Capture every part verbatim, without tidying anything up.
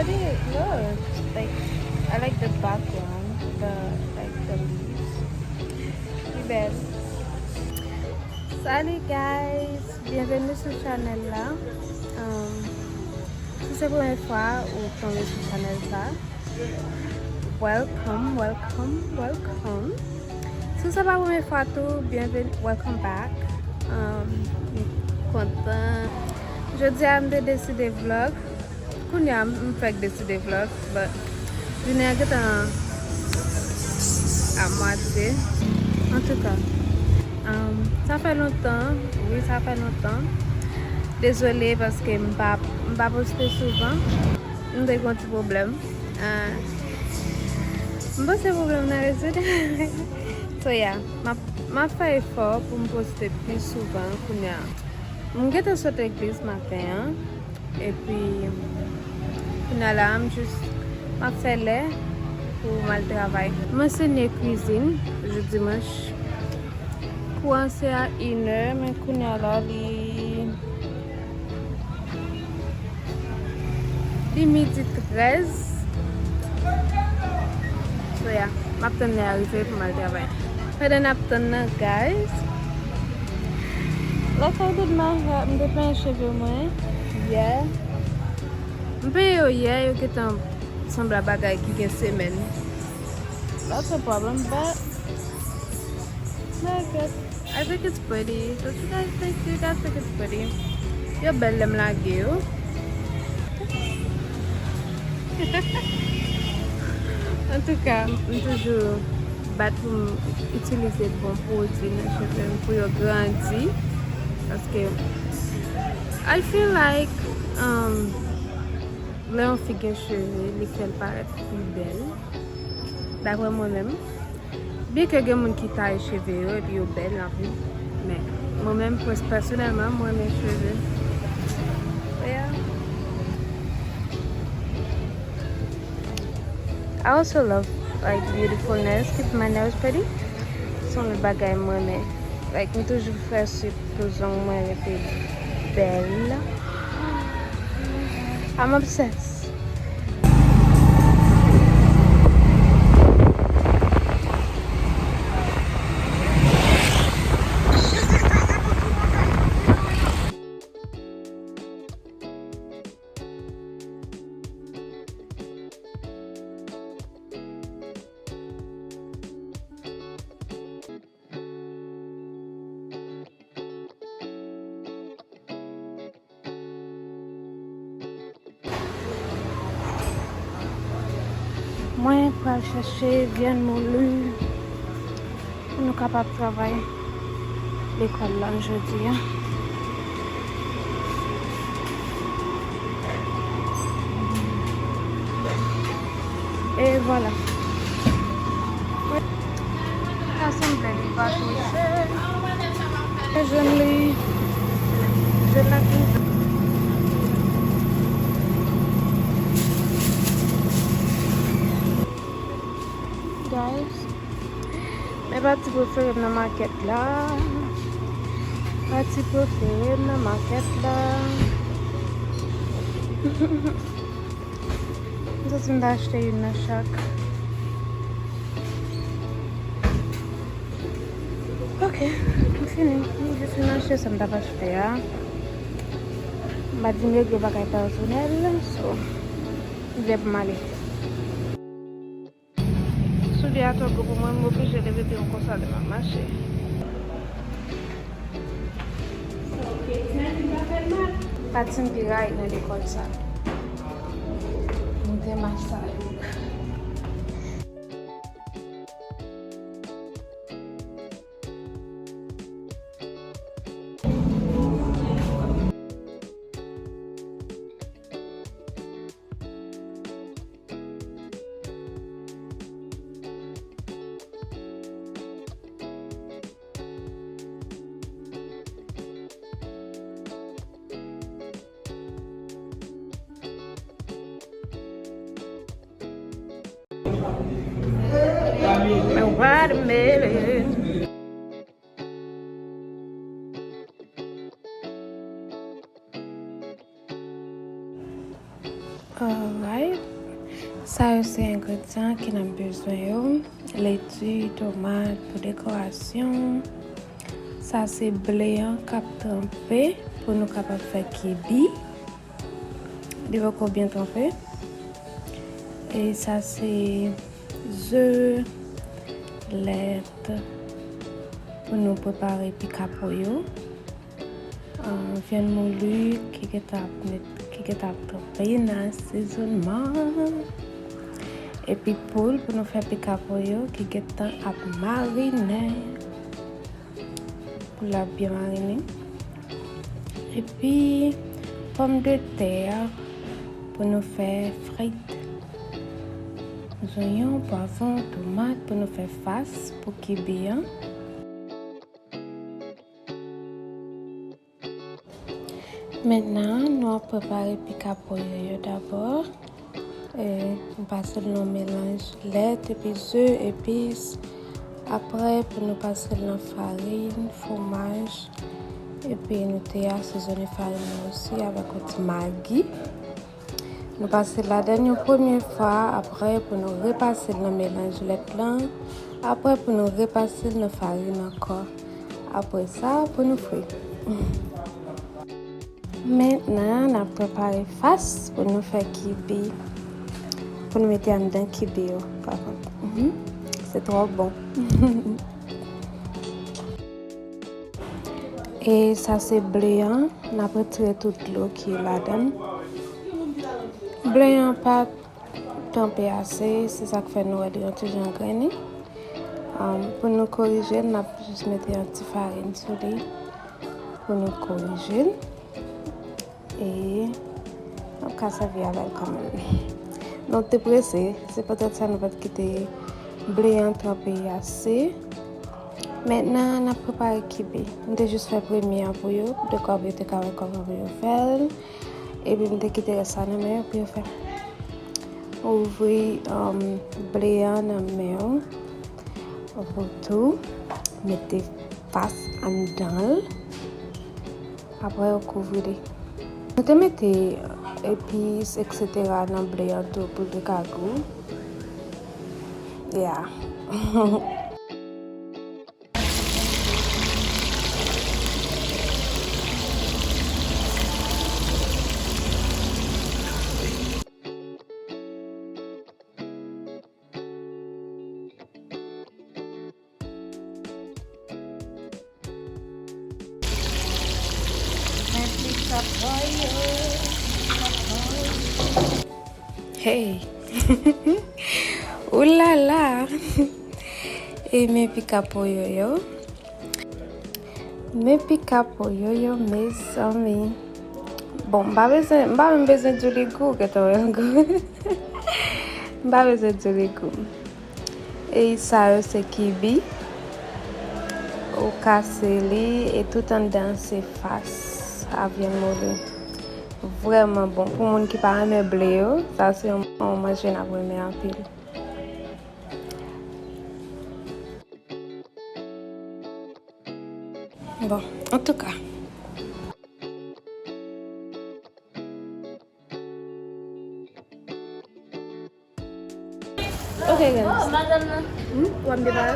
Hey, look, like, I like the background, the, like, the leaves. Li bèl. Salut guys, byenveni sou chanèl la. Um, si se premye fwa ou tonbe sou chanèl sa, welcome, welcome, welcome. Si se pa premye fwa tou, byenveni, welcome back. Um, m kontan. Jodi a m te deside vlog. Kounye a m fèk deside vlog, but jounen an gentan a mwatye. Antouka, um, sa fè lontan, wi, sa fè lontan. Dezole paske m pa, m pa poste souvan. M te gen yon ti pwoblèm. Ah, m panse pwoblèm nan rezoud. So, yeah, m ap, m ap fè efò pou m poste pi souvan kounye a. M gentan sot legliz maten an. Epi, kounye a la, m jis, m ap fè lè pou m al travay. M ansenye kwizin jou dimanch. Kou an se a inè, men kounye a la, li, li midi trèz. So, yeah, m ap tann lè a rive pou m al travay. Pandan n ap tann nan, guys, like I did my hair, m te penyen cheve mwen yè. M penyen yo yè, yo gentan sanble a bagay ki gen semèn. That's a problem, but, like, I think it's pretty. Don't you guys think, do you guys think it's pretty? Yo bèl lè m lage yo. Antouka, m toujou bat pou m itilize bon pwodui nan cheve m pou yo grandi. Paske I feel like, um, lè yon fi gen cheve, li fè l parèt pi bèl. Daprè mwen menm. Byenke gen moun ki taye cheve yo epi yo bèl anpil, men mwen menm, pès-, pèsonèlman, mwen renmen cheve. Yeah. I also love, like, beautiful nails, keep my nails pretty. Se yon lòt bagay mwen renmen. Like, m toujou fè sip pou zong mwen rete bèl. I'm obsessed. Mwen pral chèche vyann mouli pou nou kapab travay lekòl la jodi a. E vwala. Sa sanble li pa tou chè. Jwenn li. Jwenn la ki. Guys, men pati prefere m nan makèt la. Pati prefere m nan makèt la. M santi m ta achte youn nan chak. Ok, m fini. M jis fin achte sa m t ap achte a. M pa t vin regle bagay pèsonèl, so, m vle pou m ale. Soulye a twò gwo pou mwen, m oblije leve pye m konsa lè m ap mache. Pati m pi rayi nan lekòl sa. Moute mach sa yo. Watermelon. Alright. Sa yo se engredyan ke n ap bezwen yo. Leti, tomat pou dekorasyon. Sa se ble an k ap tranpe pou nou kapab fè kibi. Li poko byen tranpe. E sa se ze, lèt pou nou prepare pikapo yo. Ah, vyann mouli ki gentan ap met, ki gentan ap tranpe nan asezònman. Epi poul pou nou fè pikapo yo ki gentan ap marinen. Poul la ap byen marinen. Epi pòmdetè pou nou fè frit. Zonyon, pwavwon, tomat pou nou fè fas pou kibi an. Mentnan, nou ap prepare pikapo yo dabò. E, nou pase l nan melanj lèt epi ze, epis. Apre, pou nou pase l nan farin, fwomaj. Epi nou te asezone farin nan osi avèk yon ti magi. Nou pase l ladan l yon premye fwa, apre pou nou repase l nan melanj lèt lan, apre pou nou repase l nan farin ankò. Apre sa, pou nou fri. Mentnan, n ap prepare fas pou nou fè kibi. Pou nou mete anndan kibi yo, pa kont. Mhm. Se twò bon. E sa se ble an, n ap retire tout dlo ki ladan l. Ble an pa tranpe ase, se sa k fè nou wè li yon ti jan greni. Um, pou nou korije l, n ap jis mete yon ti farin sou li pou nou korije l. E n ap ka sèvi avè l kanmenm. Nou te prese, se poutèt sa nou pa t kite ble an tranpe ase. Mentnan, n ap prepare kibi. M te jis fè premye an pou yo, dekwa pou yo te ka wè kòman pou yo fè l. Epi m te kite rès la nan men yo pou yo fè. Ouvri, um, ble an nan men w. Ou tou mete fas anndan l. Apre, ou kouvri li. Nou te mete epis, et cetera nan ble an tou pou l te ka gou. Yeah. Hey! Oulala! E men pikapo yo yo. Men pikapo yo yo, mezanmi. Bon, m pa bezwen, m pa menm bezwen di w li gou, gentan wè l gou. M pa bezwen di w li gou. E sa yo se kibi. Ou kase li e tout anndan se fas a vyann moli. Vrèman bon. Pou moun ki pa renmen ble yo, sa se yon, yon manje n ap renmen anpil. Bon, antouka. Ok, guys. Hmm? W ap depare?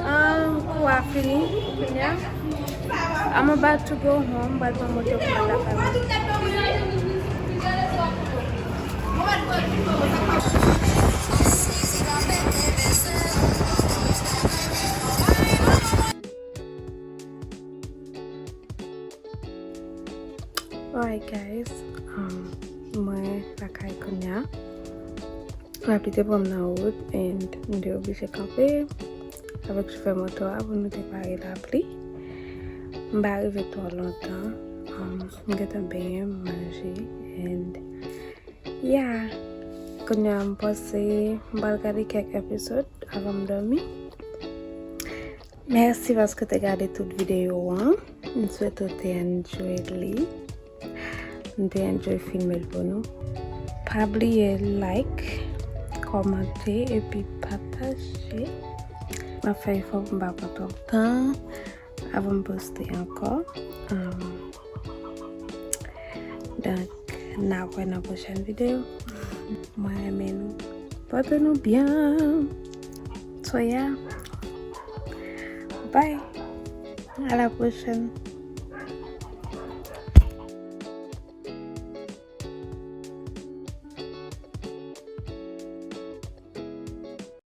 Ah, kou a fini. Kounye a, I'm about to go home. M pral pran moto pou m al lakay mwen. Alright, guys, um, mwen lakay kounye a. Lapli te pran m nan wout and m te oblije kanpe avèk chofè moto a pou nou te pare lapli. M pa rive twò lontan. Um, m gentan benyen, m manje, and yeah. Kounye a m panse m pral gade kèk episode avan m dòmi. Mèsi paske w te gade tout videyo an. M swete w te enjoy li. M te enjoy filme l pou nou. Pa bliye like, kòmante epi pataje. M ap fè efò pou m pa pran twòp tan avan m poste ankò. Um, donk, N a wè nan pwochèn videyo. Mwen renmen nou. Pòte nou byen. So yeah. Bye. À la prochaine.